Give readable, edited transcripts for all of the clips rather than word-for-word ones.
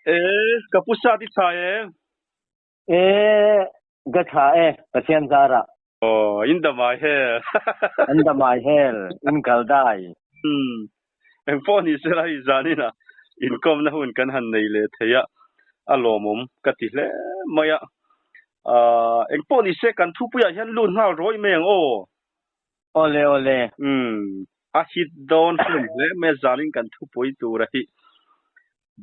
E, ka pu sat i tha em? E, ka tha e, Pathian zarah. Aw, in damai hel. An damai hel, in kal dai. Umm, engpawh ni sela hei zanin ah inkawmna hun kan han nei leh thei a, a lawmawm ka ti hle mai a. Ahh, engpawh ni se kan thupuiah hian lut nghal rawih mai ang aw. Awle awle. Umm, a hit dawn hlawm hle mai a, zanin kan thupui tura hi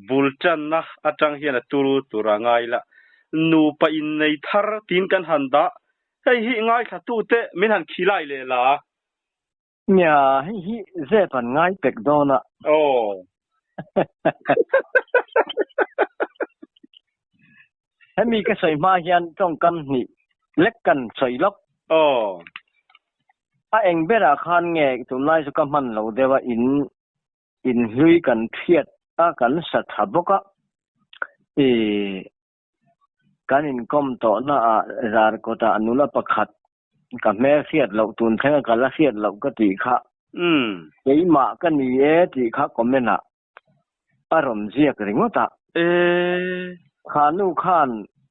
bul tanna atang hian a turu tur a ngai la. Nupa innei thar tiin kan han dah, hei hi ngaithlatute min han khilai leh la. Nia, hei hi zep an ngai pek dawn a. Aw. Hemi ka sawi hma hian tawngkam hnih lek kan sawi lawk. Aw. A eng berah khan nge tunlai chu ka hman lo deuh a, in inhlui kan hriat a kan sa tha bawk a. I kan inkawm tawhna ah Zarkawtah nula pakhat ka hmel hriat loh tun thlenga ka la hriat loh ka tih kha. Keimah ka ni e tih kha comment ah a rawn ziak ringawt a. E. Kha nu khan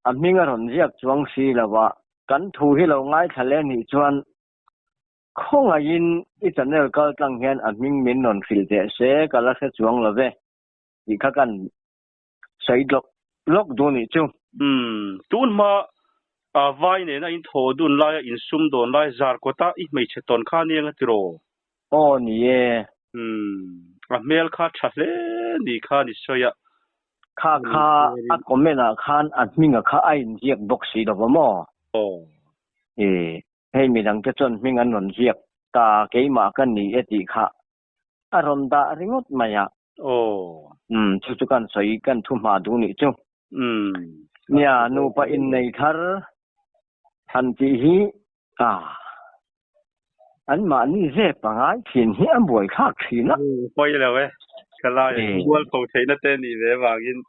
a hming a rawn ziak chuang si lo a, kan thu hi lo ngaithla leh nih chuan khawngaihin i channel kal tlang hian a hming min rawn hrilh teh se ka la hre chuang lo ve tih kha kan sawi lawk lawk duh nih chu. Umm, tun hma a vai nena in thaw dun laia in sum dawn lai zar kawta i hmeichhe tawn kha nia nga tiraw? Aw ni e. Umm, a hmel kha tha hle ni kha ni sawi a. Kha kha a comment ah khan a hminga kha a inziak bawk si lo va maw? Aw. E, hei midang te chuan hming an rawn ziak ta keimah ka ni e tih kha A rawn dah ringawt mai a. Aw. Umm, chu chu kan sawi kan thu hma duh nih chu. Umm. Nia, nupa innei thar han tih hi a, anmahni zep a ngai thin hi a buaithlak thin a. Umm, pawi lo e. Ka lai mual pho theihna te nih ve avangin.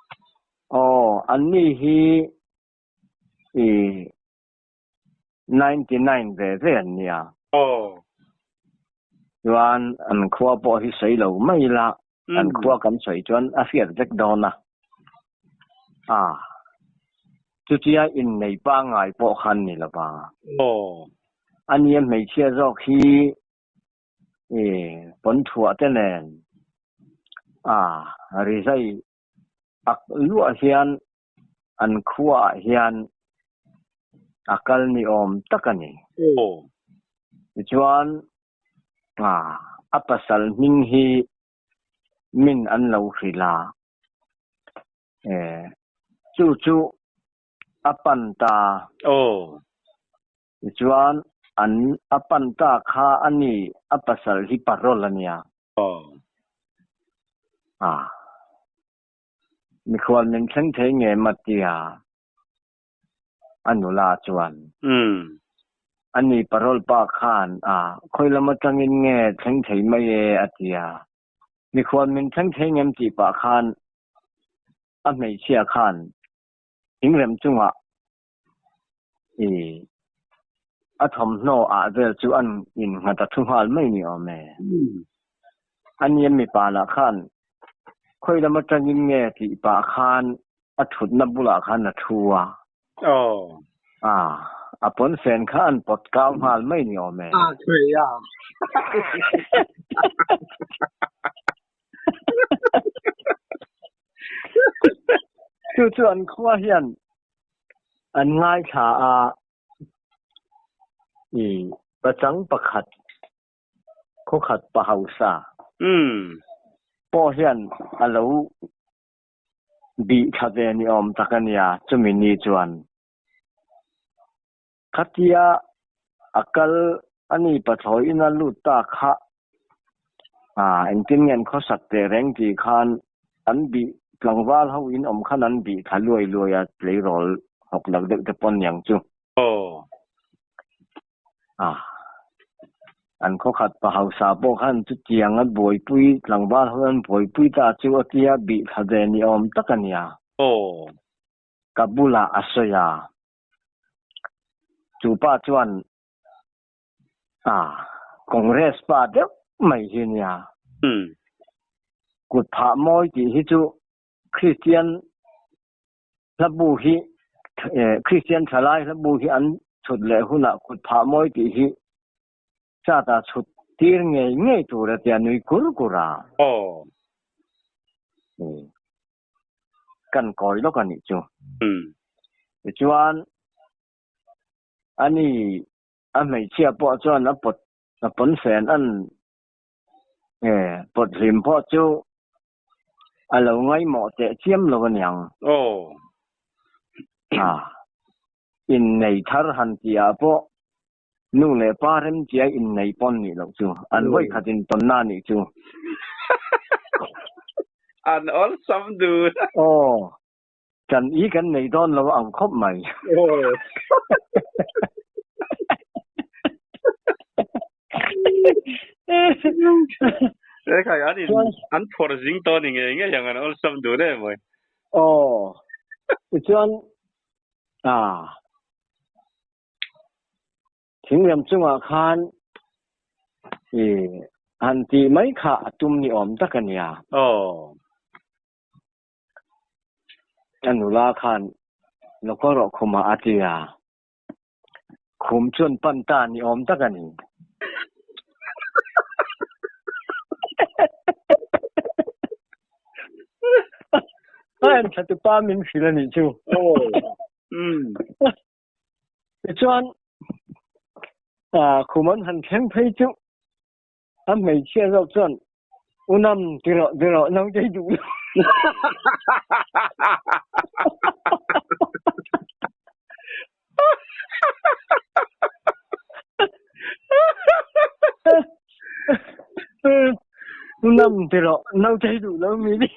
Aw, anni hi i 99 ve ve an nia. Aw. Chuan an khua pawh hi sawi lo mai ila, an khua kan sawi chuan a hriat vek dawn a. A, chutia innei pangngai pawh khan ni lo va. Aw. A nia hmeichhia zawk hi i pawnthuah te nen a rizai ak luah hian an khuaah hian a kal ni awm tak a ni. Tichuan, a pasal hming hi min an lo hrilh a, chu chu a pan ta. Tichuan, an a pan ta kha a ni, a pasal hi parol a nia. Mikhual min thleng thei nge ma tia a nula chuan. A ni parole pa khan a khawi lam atangin nge thleng thei mai e a tia. Mikhual min thleng thei ngem tih pah khan a hmeichhia khan thingrem chungah i a thawmhnaw ah vel chu an innghat a thu nghal mai ni awm e. A nia mipa lah khan khawi lam atangin nge tih pah khan a thutna bulah khan a thu a. Aw. A, a pawnfen kha an pawt kau nghal mai ni awm e. A, thei a. Chu chu an khua hian an ngaithla a, i pachang pakhat khawkhat pa hausa pawh hian a lo bih thla ve ni awm tak a nia chumi ni chuan. Khatia a kal a ni pathlawi ina lut ta kha engtin nge an khawsak teh reng tih khan an bih tlangval ho in awm khan an bih thla luai luai a tleirawl hawk lak deuh te pawn niang chu. An khawkhat pa hausa pawh khan chutiang a buaipui tlangval ho an buaipui ta chu a tia bih thla ve ni awm tak a nia. Ka bulah a sawi a. Chu pa chuan a Congress pa deuh mai hi nia. Kut phah mawi tih hi chu Kristian Hlabu hi Kristian thalai hlabu hi an chhut leh hunah kut phah mawi tih hi chart-ah chhut tir ngei ngei tur a tia nui kur kur a. Aw. Kan kawi lawk a nih chu. Tichuan ani a hmeichhia pawh chuan a pawt a pawnfen an pawt hlim pawh chu A lo ngaihmawh teh chiam lo aniang. Aw. A, innei thar han tih ah pawh nu leh pa remtia innei pawn nih loh chu. An vawi khat in tawnna nih chu. An awlsam dun. Aw, kan i kan nei dawn lo ang khawp mai. Aw. He khai an in an phawr zing tawh ni ngei ngei ang an awlsam dun em mai. Aw. Tichuan a thingram chungah khan i han tih mai kha a tum ni awm tak a nia. Aw. A nula khan lokaw rawh khumah a ti a. Khum chuan pan ta ni awm tak a ni. A en thla tupa min hrilh a nih chu. Tichuan khum an han thleng phei chu a hmeichhia zawk chuan U Nam ti rawh ti rawh naute hi duh lo. U Nam ti rawh naute hi duh lo mi ni.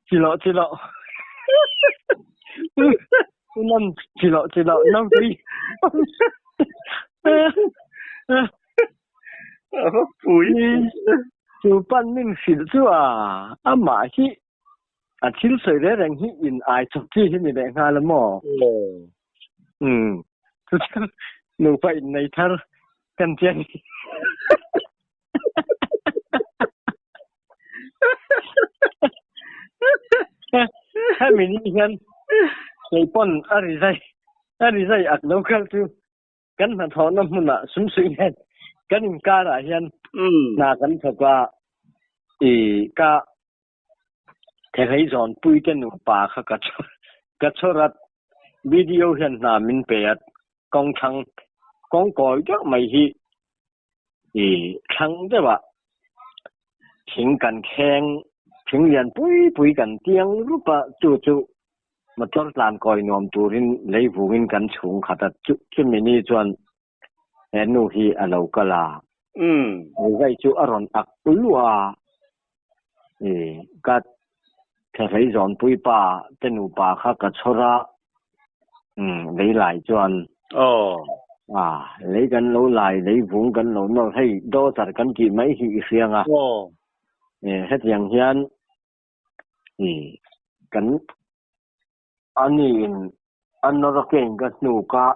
Chi loh chi loh. U Nam chi loh chi loh naute hi. Pui. Chu pan min hrilh chu a amah hi a thil sawi reng reng hi in ai chawp chi hi ni leh nghal a maw? Umm chu chuan nupa innei thar kan tia ni. Hemi ni hian keipawn a ri zai a ri zai ak lo kal chu kan hnathawhna hmunah sumsuih hian kan inkarah hian hna kan thawk a, i ka thehlei zawnpui te nupa kha ka ka chhawr a, video hian hna min pe a, kawng thlang kawng kawi deuh mai hi i thlang deuh a, thing kan thleng thing lian pui pui kan tiang rup a, chu chu Motor tlan kawi nuam turin lei vungin kan chhung khat a, chumi ni chuan he nu hi a lo kal a. Rizai chu a rawn ak luah a, i ka thehlei zawnpui pa te nupa kha ka chhawr a, lei lai chuan lei kan lo lai, lei vung kan lo nawr, hei dozer kan tih mai hi i hriang a, hetiang hian I kan ani in a nawr a kein ka hnuk a,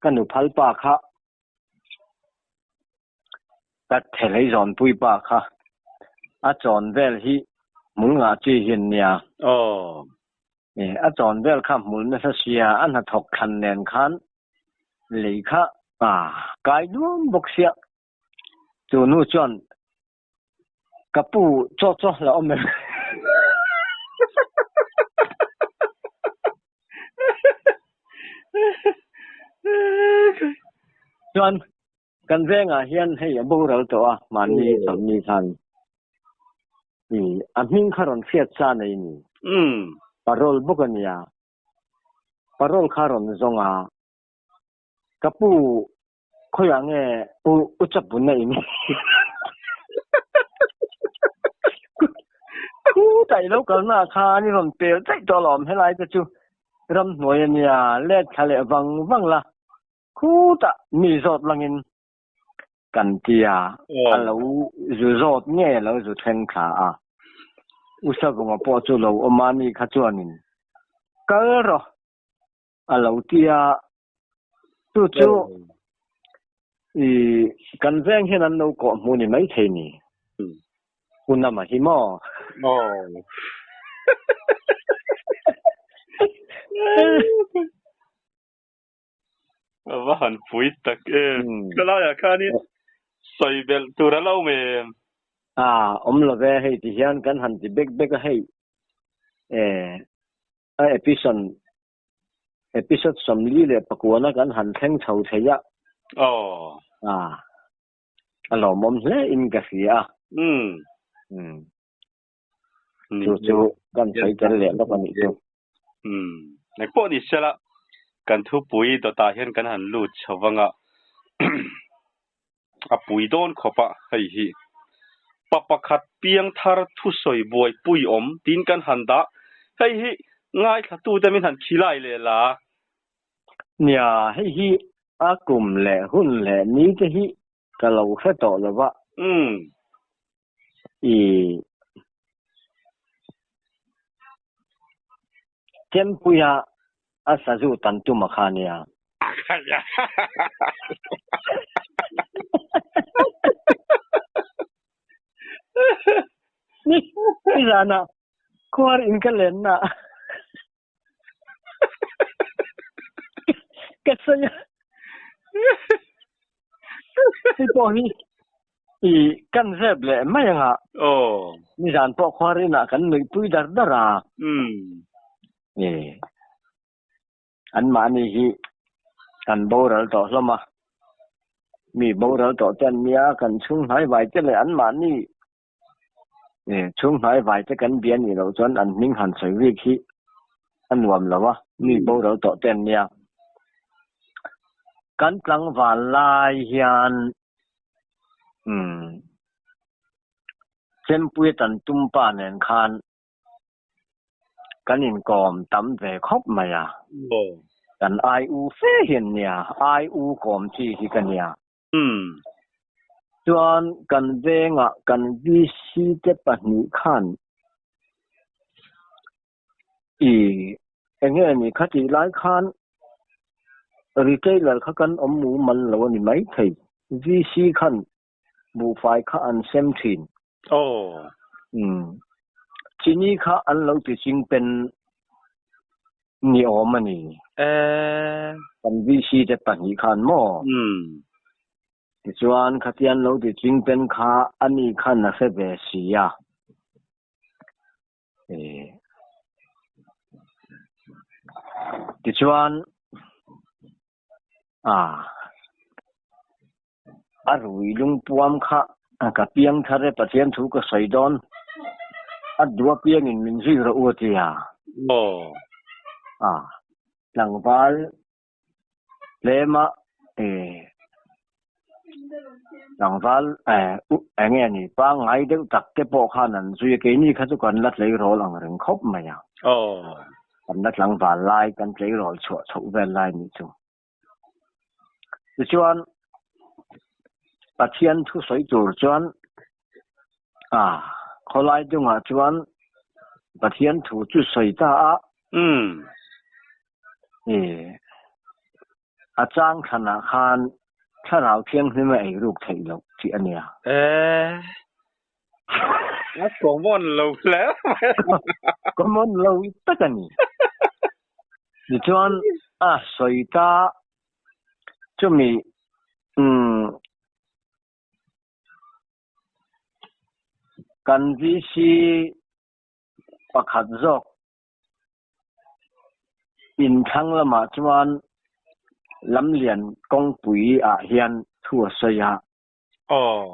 ka nu phal pa kha ka thelei zawnpui pa kha a chawn vel hi hmul ngah chi hi an nia. I a chawn vel kha hmul nasa sia a hnathawk thlan nen khan lei kha a kai duam bawk sia. Chu nu chuan Ka pu chaw chaw la awm em? Chuan kan vengah hian hei a boral tawh a, mahni chawlhni khan i a hming kha rawn hriat sa nei ni. Parol bawk a nia. Parol kha rawn zawng a, ka pu Khawiah nge u u chapun a in? Khutah i lo kalna ah khan i rawn pel daih tawh alawm, helai te chu ramhnuai a nia, let thla leh vang vang la, khutah mi zawt langin kan ti a, a lo zu zawt nge a lo zu thleng thla a, U Savunga pawh chu lo awm a, mi kha chuanin kal rawh a lo ti a, chu chu i kan veng hian an lo kawh hmu ni maithei ni. Punama hi maw? Aw. A va han pui tak em. Khawlaiah khanin sawi belh tur a lo awm em? A awm lo ve, hei ti hian kan han ti bek bek a hei. Eh, a episode episode 44 na kan han thleng chho thei a. Aw. A a lawmawm hle in ka hria a. Umm. Umm. Chu chu kan sawi tel leh lawk a nih chu. Umm. Eng pawh ni sela, kan thupui dawtah hian kan han lut chho vang a, a pui dawn khawp a hei hi. Pa pakhat piang thar thusawi buaipui awm tiin kan han dah. Hei hi ngaithlatute min han khilai leh la. Nia, hei hi a kum leh hun leh ni te hi ka lo hre tawh lo va. Umm. I Chempuia a sazu tan tum a kha nia. Ni, nizanah khuar in ka lenna. Ka sawi a. Hei pawh hi i kan zep leh mai anga. Aw. Nizan pawh khuar inah kan nuihpui dar dar a. Umm. E. Anmahni hi an boral tawh hlawm a. Mi boral tawh te an nia, kan chhung hnai vai te leh anmahni Chhung hnai vai te kan bia nih loh chuan an hming han sawi rik hi a nuam lo a, mi boral tawh te an nia. Kan tlangval lai hian umm Chempuia tan tum pa nen khan kan inkawm tam ve khawp mai a. Kan ai u fe hi an nia, ai u kawm chi hi ka nia. Umm. Chuan kan vengah kan VC te pahnih khan i enge ni kha tih lai khan retailer kha kan awm mumal lo a ni maithei. VC khan buhfai kha an sem thin. Aw. Umm. Chini kha an lo ti ching pen ni awm a ni. Eh. Kan VC te pahnih khan maw? Umm. Tichuan khatian lo ti ching pen kha a ni khan a hre ve si a. Eh. Tichuan ah. A rui lungpuam kha ka piang thar e, Pathian thu ka sawi dawn. A dua piangin min zui rawh u a ti a. Aw. A, tlangval tlema e, tlangval e, eng nge ni, pangngai deuh tak te pawh khan an zui a, keini kha chu kan la tleirawl ang reng khawp mai a. Aw. Kan la tlangval lai, kan tleirawl chhuah chhoh vel lai nih chu. Tichuan, Pathian thu sawi tur chuan a khawlai dungah chuan Pathian thu chu sawi ta a. Umm. E, a chang thlanah khan Thlarau Thianghlim a eiruk theih loh tih a nia. E, a common lo hle mai. Common lo tak a ni. Tichuan a sawi ta chumi umm kan VC pakhat zawk inthlang lamah chuan lamlian kawngpui ah hian thu a sawi a. Aw.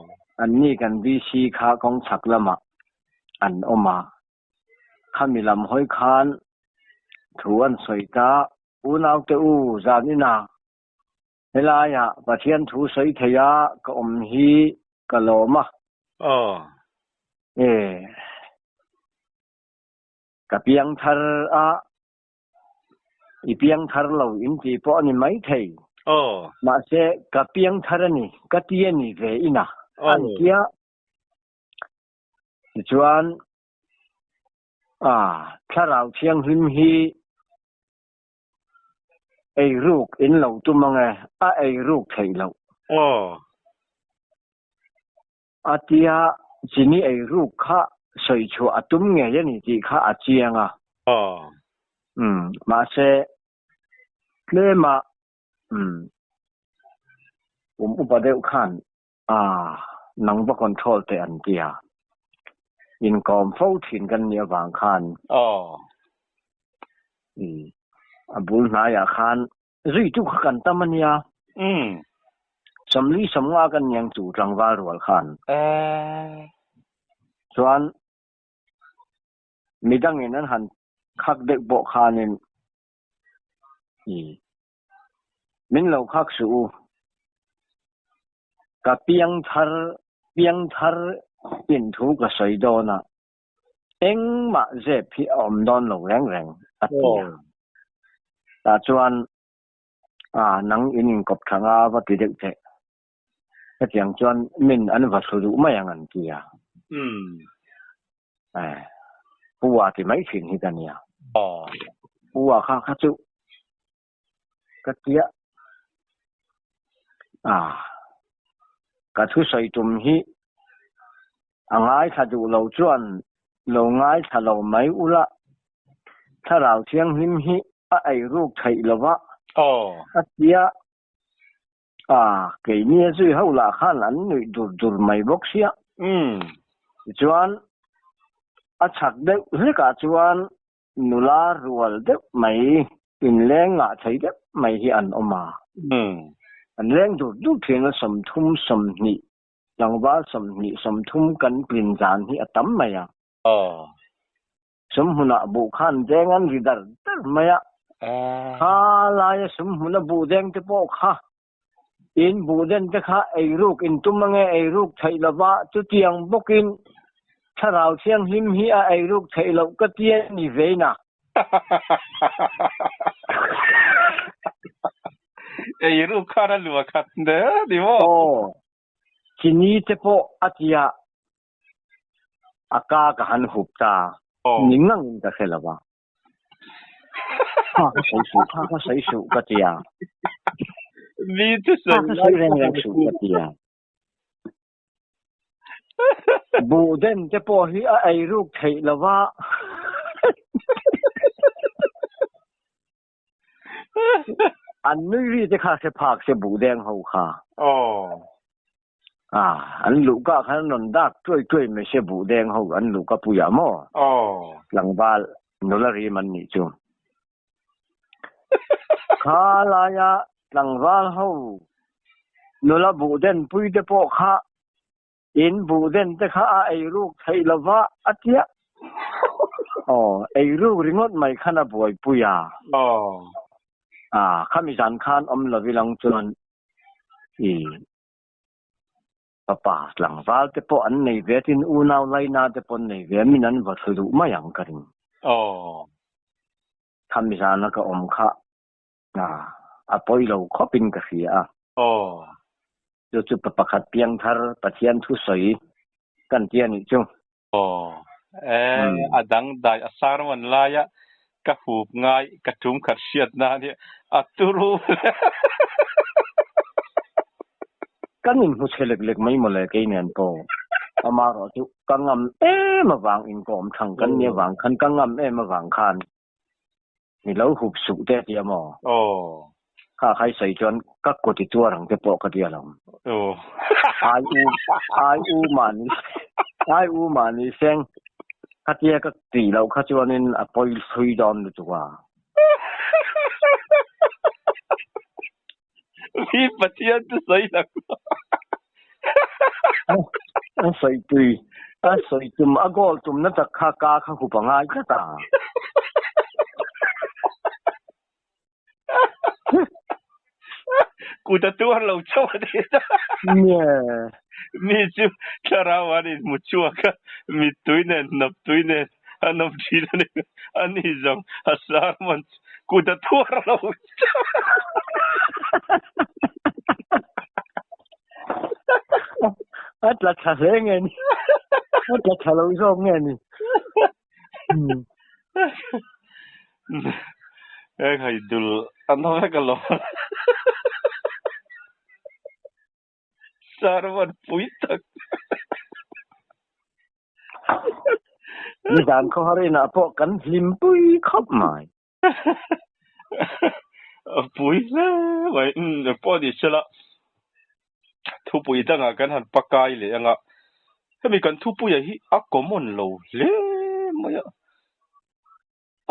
Anni kan VC kha kawng chhak lamah an awm a. Khami lam hawi khan thu an sawi ta, Unaute u, zan inah helaiah Pathian thu sawi thei a ka awm hi ka lawm a. Aw. E, ka piang thar a, i piang thar lo in ti pawh a ni maithei. Aw. Mahse, ka piang thar a ni, ka ti a ni ve ina, an ti a. Tichuan, a Thlarau Thianghlim hi eiruk in lo tum ang e, a eiruk theih loh. Aw. A tia Chini ei ruk kha sawi chhuah a tum ngei a ni tih kha a chiang a. Umm mahse tlema umm kum upa deuh khan ah nang va control teh an ti a, inkawm fo thin kan nih avang khan umm a bul hnaiah khan Zuitu kha kan tam a nia. Umm. Sawmli sawmnga kan niang chu tlangval rual khan. Eh. Chuan midangin an han khak deuh pawh khanin i min lo khak suh u. Ka piangthar piangthar in thu ka sawi dawn a. Engmah zep hi a awm dawn lo reng reng, a ti a. Tah chuan, A, nang in inkawp tha nga va ti deuh teh. Hetiang chuan min an va thlu duh mai ang an ti a. Eh, Pu a ti mai thin hi ka nia. Pu a kha kha chu ka tia. A, ka thusawi tum hi a ngaithla duh lo chuan lo ngaithla lo mai ula, Thlarau Thianghlim hi a eiruk theih lo va, a tia. A, keini a zui ho lah khan an nuih dur dur mai bawk sia. Tichuan, a chhak deuh hlekah chuan Nula rual deuh mai, inleng ngah thei deuh mai hi an awm a. An leng dur dur thin a, 30, 20, tlangval 20, 30 kan tlin zan hi a tam mai a. Sumhmunah buh khan deng an ri dar dar mai a. Kha laia sumhmuna buh deng te pawh kha in buh den te kha eiruk in tum ange eiruk theih lova chutiang bawkin Thlarau Thianghlim hi a eiruk theih loh ka ti a ni vein a. Eiruk khan a luah khat hle a ni maw? Aw, chini te pawh a tia a ka ka han hup ta ni ngangin ka hre lo va. Kha ka sawi suh, kha ka sawi suh ka ti a. Mi chu sawi Kha ka sawi reng reng suh ka ti a. Buh den te pawh hi a ei ruk theih lo va. An nui ri te kha hre phak se buh deng ho kha. Aw. A, an luhka khan an rawn dak tuai tuai mai se buh deng ho an luhka puiah maw? Aw. Tlangval nula rim an nih chu. Kha laia tlangval ho nula buh den pui te pawh kha in buh den te kha a eiruk theih lova a tia. Aw, eiruk ringawt mai khan a buaipui a. Aw. A, khami zan khan awm lovilang chuan I fapa tlangval te pawh an nei ve tin unau laina te pawh an nei ve a, min an va thlu duh mai ang ka ring. Aw. Khami zana ka awm kha a pawi lo khawp in ka hria a. Aw. Chu chu pa pakhat piangthar Pathian thusawi kan ti a nih chu. Aw. E, a dang dai a sermon laia ka hup ngai ka tum khat hriat nan hi a turu hle. Kan inhmu chhe lek lek mai mawle kei nen pawh. Amaherawh chu ka ngam em avang inkawm thang kan nia vang khan ka ngam em avang khan mi lo hup suh te a ti a maw? Aw. Kha khai sawi chuan ka kut i tuar ang te pawh ka ti alawm. Aw. Ai u ai u mahni ai u mahni seng khatia ka tih loh kha chuanin a pawi thlui dawn lutuk a. Mi Pathian chu sawi tak A sawi tui a sawi tum a goal tum na tak kha ka kha hup a ngai tlat a. Kut a tuar lo chauh a ni ta. Nge. Mi chu thlarau an inhmu chhuak a, mittui nen hnaptui nen an awm thin a ni. A ni zawng a sermon chu kut a tuar lo chauh. A tla tha hle nge ni? A tla tha lo zawk nge ni? Heng hai dul an awm vek alawm. Sermon pui tak. Nizan khawhar inah pawh kan hlimpui khawp mai. Pui hle mai. Umm pawh ni sela thupui dangah kan han pakai leh anga hemi kan thupuia hi a common lo hle mai a.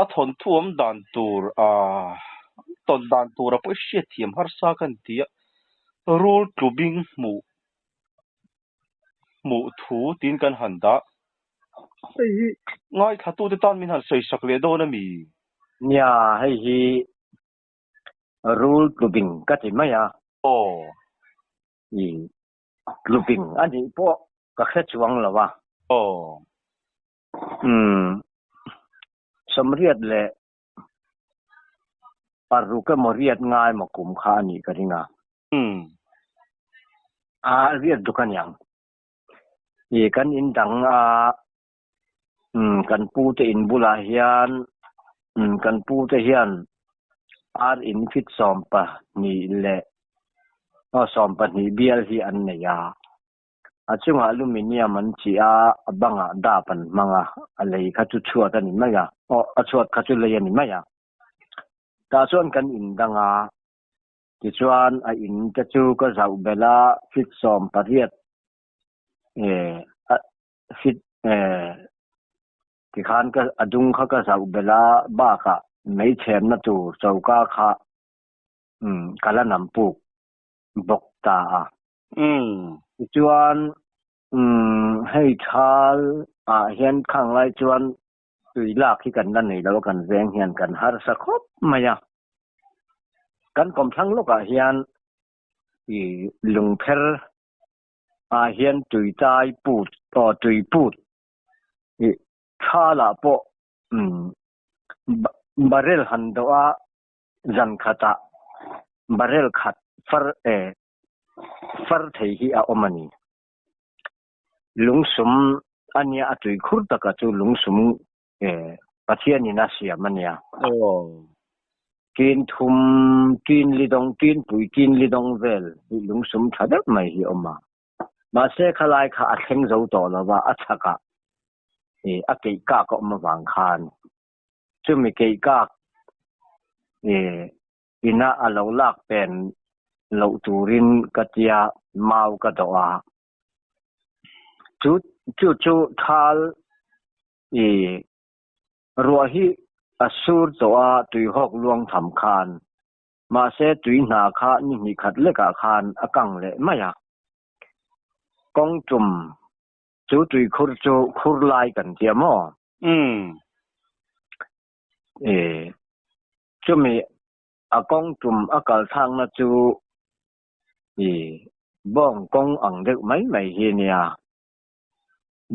A thawnthu awm dan tur a tawn dan tura pawh i hriatthiam harsa ka ni ti a, rul tlu bing hmuh hmuh thu tiin kan han dah. Hei hi ngaithlatute tan min han sawisak leh dawn a mi? Nia, hei hi rul tlu bing ka ti mai a. Aw. I tlu bing a nih pawh ka hre chuang lo a. Aw. Umm Sawmriat leh paruk emaw riat ngai emaw kum kha a nih ka ring a. Umm. A riat duk a niang. I kan in dang a umm kan pu te in bulah hian umm kan pu te hian ar in fit 12 leh aw 12 bial hi an nei a. A chungah aluminium an chih a, a bangah dap an hmang a, a lei kha chu chhuat a ni mai a, aw a chhuat kha chu lei a ni mai a. Tah chuan kan in dang a, tichuan a in te chu ka zauh belh a, feet 18 eh a feet eh tikhan ka a dung kha ka zauh belh a, bakah mei chhemna tur choka kha umm ka la nam puk bawk ta a. Umm. Tichuan, umm, hei thal ah hian khang lai chuan tui lak hi kan la nei lo a, kan veng hian kan harsa khawp mai a. Kan kawmthlang lawkah hian i lungpher ah hian tui tai put, aw tui put i thal ah pawh umm barrel han dawh a zan khatah barrel khat far eh far thei hi a awm a ni. Lungsum a nia a tui khur taka chu lungsum eh Pathianin a siam a nia. Tin thum, tin li dawng, tin pui, tin li dawng vel hi lungsum tha deuh mai hi a awm a. Mahse khalai kha a thleng zo tawh lo va, a chhakah eh a keih kak a awm avang khan chumi keih kak eh ina a lo lak pen loh turin ka tia mau ka dawh a. Chu chu chu thal i ruah hi a sur tawh a tuihawk luang tham khan. Mahse tui hna kha ni hnih khat lekah khan a kang leh mai a. Kawng tum chu tuikhur chu khur lai kan tia maw? Umm. E, chumi a kawng tum a kal thlakna chu i bawng kawng ang deuh mai mai hi nia.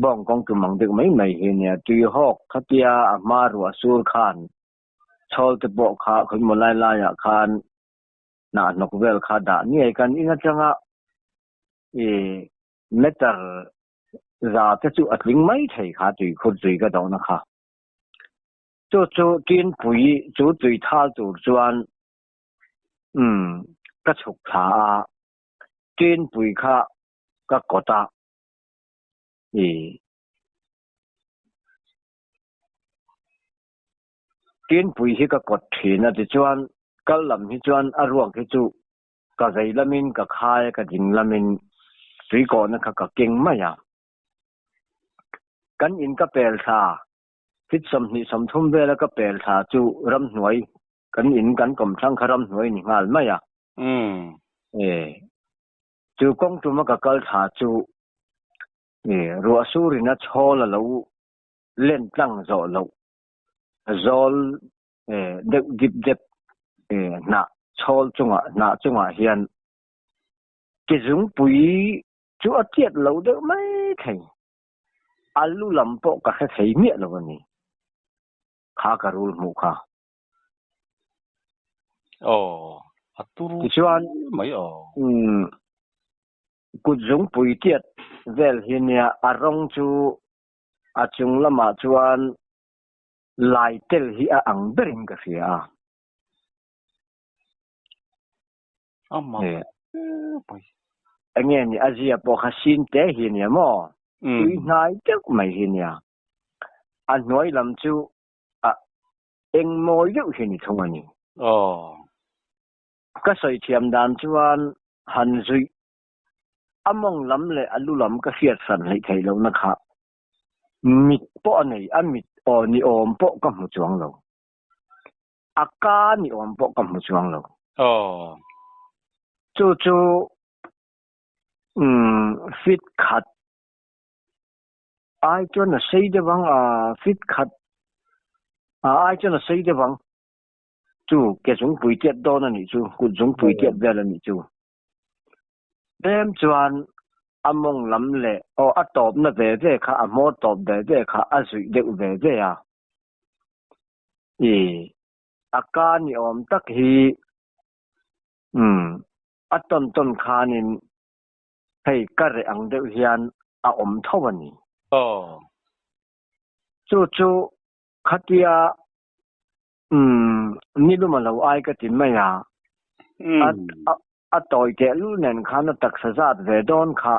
Bawng kawng tum ang deuh mai mai hi nia. Tuihawk khatia a hma ruah sur khan chhawl te pawh kha khawimaw lai laiah khan hnah hnawk vel kha dah ngei kan in atanga i meter za te chu a tling mai thei kha tuikhur tui ka dohna kha. Chu chu Tinpui chu tui thal tur chuan umm ka chhuk thla a, Tinpui kha ka kawt a, i Tinpui hi ka kawt thin a tichuan kal lam hi chuan a ruak hi chu ka vei lamin ka khai a ka ding lamin tui kawhna kha ka keng mai a. Kan in ka pel thla Fit 20 30 vela ka pel thla chu ramhnuai kan in kan kawmthlang kha ramhnuai ni nghal mai a. E chu kawng tuma ka kal thla chu e ruah surin a chhawl a lo len tlang zawh loh zawl e deuh dip dep e hnah chhawl chungah hnah chungah hian ke zungpui chu a tiat lo deuh mai thei. A lu lam pawh ka hre thei miah lo a ni. Kha ka rul hmuh kha. Aw, a turu Tichuan, mai aw. Umm, kut zungpui tiat vel hi nia, a rawng chu a chung lamah chuan lai tel hi a ang berin ka hria a. A mak mai. Enge ni a zia pawh kha sin te hi nia maw? Tui hnai deuh mai hi nia. A hnuai lam chu a eng mawi deuh hi a ni thung a ni. Aw. Ka sawi thiam dan chuan han zuih a mawng lam leh a lu lam ka hriat hran hleih theih lohna kha mit pawh a nei, a mit aw ni awm pawh ka hmu chuang lo. A ka ni awm pawh ka hmu chuang lo. Aw. Chu chu umm fit khat ai chuan a sei deuh ang a, fit khat ai chuan a sei deuh ang. Chu ke zungpui tiat dawn a nih chu, kut zungpui tiat vel a nih chu. Tlem chuan a mawng lam leh aw a tawpna ve ve kha a hmawr tawp ve ve kha a zuih deuh ve ve a. I a ka ni awm tak hi umm a tawn tawn khanin hei ka reh ang deuh hian a awm tho a ni. Aw. Chu chu khatia umm nilum a lo ai ka ti mai a. A a tawi tehlul nen khan a taksa zat ve dawn kha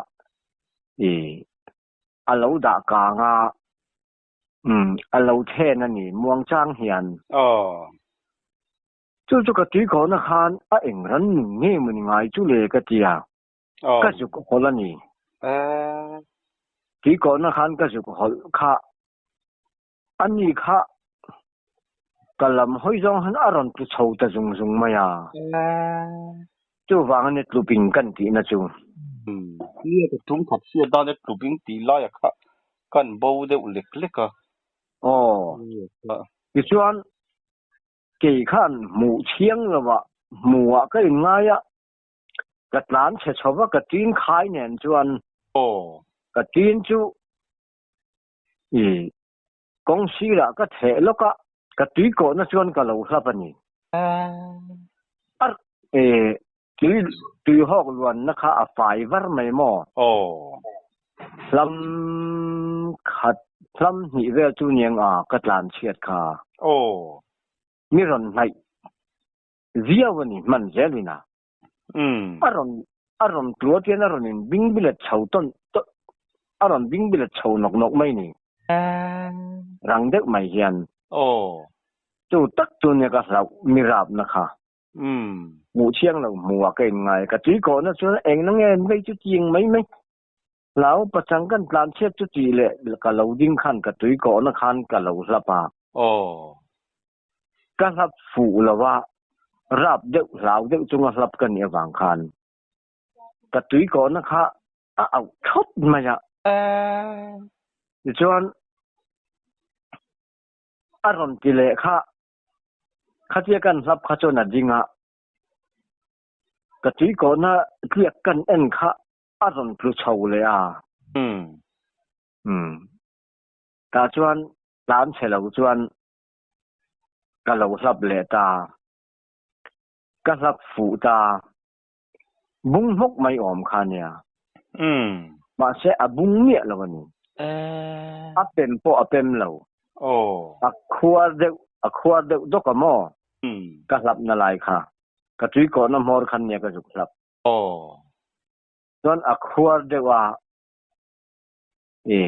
i a lo dah kang a. Umm, a lo then a ni, muangchang hian. Aw. Chu chu ka tuikhawhna khan a eng ran ning nge maw ni ngai chu le ka ti a, ka zuk hawlh a ni. Tuikhawhna khan ka zuk hawlh kha a ni kha ka lam hawi zawng hian a rawn tlu chho ta zung zung mai a. Chuvang a ni tluping kan tihna chu. Umm, nia ka tum khat hriat dan e tluping tih laia kha kan bo deuh lek lek a. Aw, tichuan kei khan hmuh thiang lovah hmuhah ka inngai a, ka tlan chhe chho va ka tin khai nen chuan Aw. Ka tin chu i kawng sirah ka theh lawk a, ka tui kawhna chuan ka lo hlap a ni. A e tui tui hawk luanna kha a fai var mai maw? Aw. Hlam khat hlam hnih vel chu niang a ka tlan chhiat kha. Aw. Mi rawn hnaih viau a ni hman zelin a. Umm. A rawn a rawn tluat hian a rawn in bing bilet chho tawn tawn a rawn bing bilet chho nawk nawk mai ni. Rang deuh mai hian. Aw. Chu tak chu nia ka hlauh mi rapna kha. Umm. Hmuh thiang lo hmuh ah ka in ngai. Ka tui kawhna chuan eng na nge an vei chu tiang mai mai. Hlau pachang kan tlan chhiat chu tih leh ka lo ding khan ka tui kawhna khan ka lo hlap a. Aw. Ka hlap fuh lo a, rap deuh hlau deuh chunga hlap ka nih avang khan ka tui kawhna kha a auh thawt mai a. Tichuan a rawn ti leh kha, khatia kan hlap kha chuan a ding a, ka tui kawhna tliak kan en kha a rawn tlu chho leh a. Umm. Tah chuan tlan chhe lo chuan ka lo hlap leh ta. Ka hlap fuh ta. Bung hmawk mai awm kha nia. Mahse a bung miah lo a ni. A pem pawh a pem lo. A khuar deuh a khuar deuh dawk a maw? Ka hlap na lai kha. Ka tui kawhna hmawr khan nia ka zuk hlap. Chuan a khuar deuh a. E.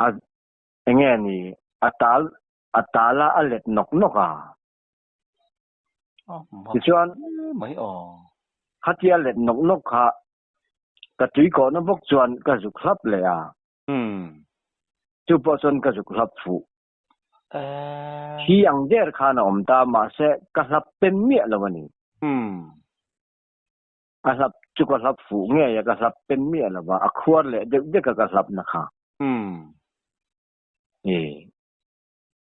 A enge ni a tal a tal a a let nawk nawk a. Tichuan khatia let nawk nawk kha ka tui kawhna bawk chuan ka zuk hlap leh a. Chu pawh chuan ka zuk hlap fuh. Thi ang der khan a awm ta mahse ka hlap pem miah lo a ni. A hlap chu ka hlap fuh ngei a, ka hlap pen miah lo va, a khuar leh deuh dek a ka hlap na kha. E.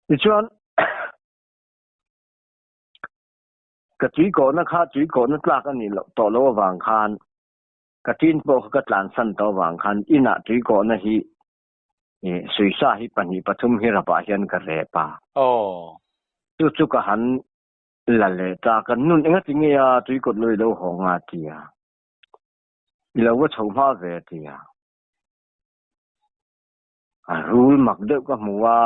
Tichuan, ka tui kawhna kha tui kawhna tlak a nih loh tawh loh avang khan, ka tin pawh kha ka tlansan tawh avang khan inah tui kawhna hi e, suisa hi pahnih pathum hi rapah hian ka rep a. Chu chu ka han La leh ta kan nun enga ti nge a tui kawt lo i lo haw nga ti a, i lo va chho hma ve a ti a. A rul mak deuh ka hmu a,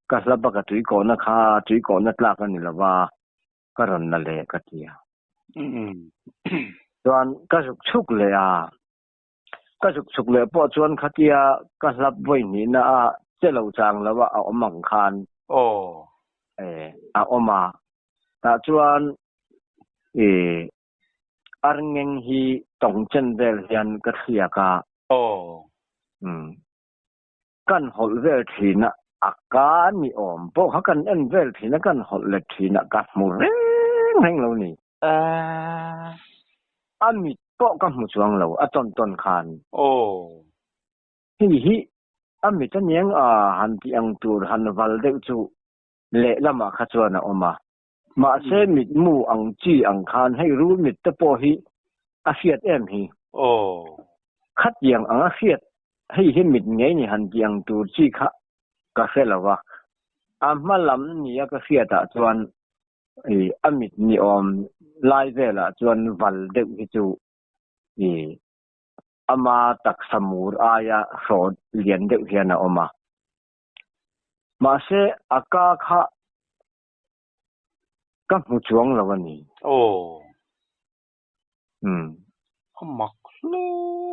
ka hlap a ka tui kawhna kha tui kawhna tlak a ni lo va, ka rawn la leh ka ti a. Chuan ka zuk chhuk leh a. Ka zuk chhuk leh pawh chuan khatia ka hlap vawi hnihna a che lo chang lo a a awm ang khan a awm a. Tah chuan ih arngeng hi tawng chen vel hian ka thliak a. Kan hawlh vel thin a, a ka ni awm pawh kha kan en vel thin a, kan hawlh let thin a, ka hmu reng reng lo ni. A mit pawh ka hmu chuang lo, a tawn tawn khan. Hei hi a mit a niang a han tih ang tur han val deuh chu lehlamah kha chuan a awm a. Mahse mitmu ang chi ang khan hei rul mit te pawh hi a hriat em hi? Khatiang ang a hriat hei hi mit ngei ni han tih ang tur chi kha ka hre lo va. A hma lam nia ka hriatah chuan a mit ni awm lai velah chuan val deuh hi chu ama taksa mur aia hrawt lian deuh hian a awm a. Mahse a ka kha Ka hmu chuang lo a ni. Aw. Umm. A mak hle.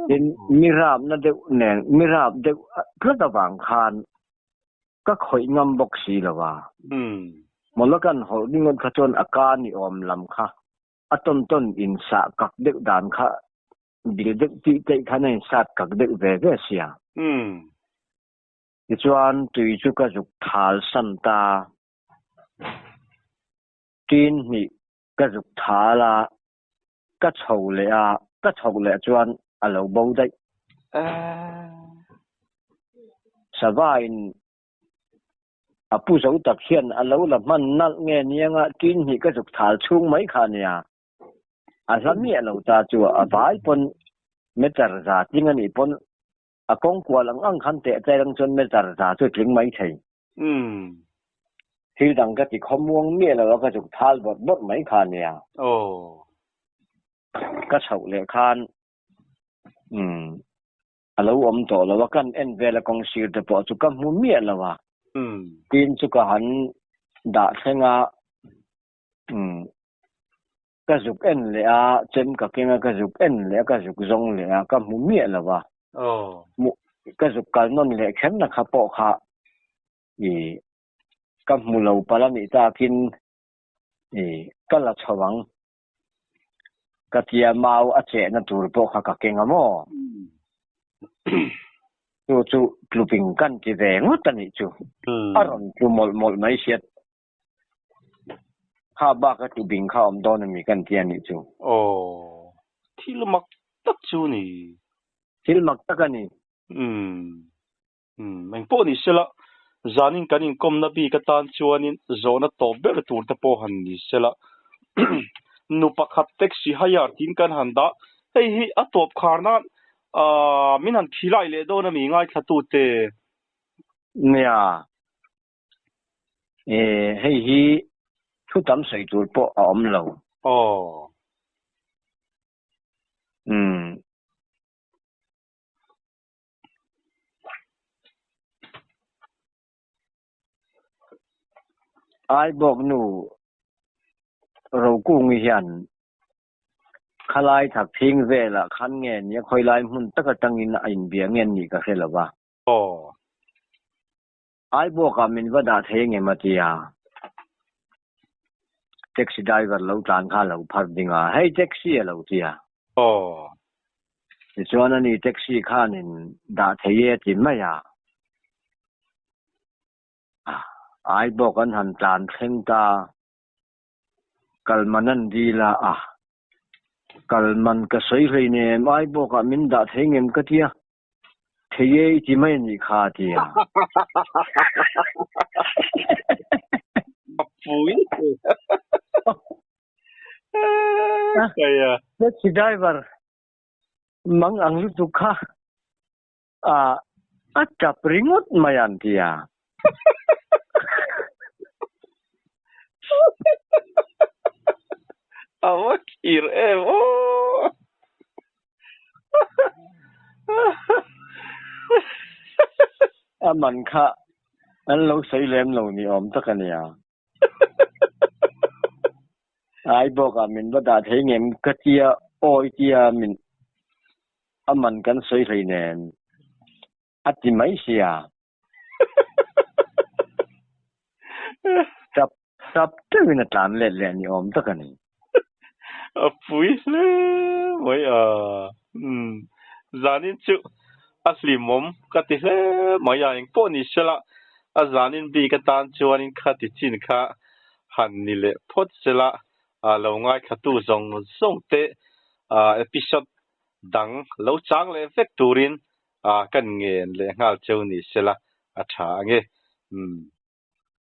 Tin, mi rapna deuh nen, mi rap deuh tlat avang khan ka khawih ngam bawk si lo a. Umm. Mawla kan hawlh ringawt kha chuan a ka ni awm lam kha a tawn tawn insah kak deuh dan kha bil deuh tih teih khan a insat kak deuh ve ve sia. Umm. Tichuan tui chu ka zuk thal san ta. Tin hnih ka zuk thal a, ka chho leh a, ka chhoh leh chuan a lo bo daih. Sava in a pu zo tak hian a lo la hman nalh nge niang a, tin hnih ka zuk thal chhung mai kha nia. A hla miah lo ta chu a vai pawn meter za tling a nih pawn a kawng kual ang ang khan teh tlai ang chuan meter za chu tling mai thei. Umm. Thil dang ka ti khawmuang miah lo a ka zuk thal bawrh bawrh mai kha nia. Aw. Ka chhoh leh khan umm a lo awm tawh lo a, kan en vel a kawng sir te pawh chu ka hmu miah lo a. Umm. Tin chu ka han dah thleng a umm ka zuk en leh a, chem ka keng a ka zuk en leh a ka zuk zawng leh a ka hmu miah lo a. Ka zuk kal nawn leh kher na kha pawh kha ih ka hmu lo palh a nih takin ih ka la chho ang ka tia mau a chehna tur pawh kha ka keng a maw? Chu chu tluping kan ti ve ngawt a nih chu. A rawn tlu mawlh mawlh mai hriat. Kha bak a tluping kha awm dawn a mi kan ti a nih chu. Aw, thil mak tak chu ni. Thil mak tak a ni. Umm. Umm, engpawh ni sela, zanin kan inkawmna bik atan chuanin zawhna tawp ber tur te pawh han ni sela. Nu pakhat taxi hire tiin kan han dah. Hei hi a tawp khar nan aah min han khilai leh dawn a mi ngaithlatute. Nia, E, hei hi thu tam sawi tur pawh a awm lo. Aw. Umm. Aibawk nu Rokungi hian khalai thak thing velah khan nge nia khawilai hmun tak atangin a inbia nge nih ka hre lo va. Aw. Aibawkah min va dah thei ngem a ti a. Taxi driver lo tlan kha a lo phar ding a, Hei taxi a lo ti a. Aw. Tichuan ani taxi khanin dah thei e a ti mai a. Aibawk an han tlan thleng ta. Kalman an dil a, a. Kalman ka sawi hleinem Aibawkah min dah thei ngem ka ti a. Thei e i ti mai a nih kha a ti a. A pui. Kaya. Taxi driver mang ang lutuk kha a a tap ringawt mai an ti a. A va khir em aw. A man kha an lo sawi lem lo ni awm tak a nia. Ai bawkah min va dah thei ngem ka tia awi tia min. A man kan sawi hlei nen a ti mai sia. Tap tap teuhin a tlan let leh ni awm tak a ni. A pui hle mai a. Umm zanin chu a hlimawm ka ti hle mai a, engpawh ni sela a zanin bik atan chuanin kha ti chin kha han ni leh phawt sela lo ngaithlatu zawng zawng te episode dang lo chang leh vek turin kan ngen leh nghal cheu ni sela a tha ange. Umm.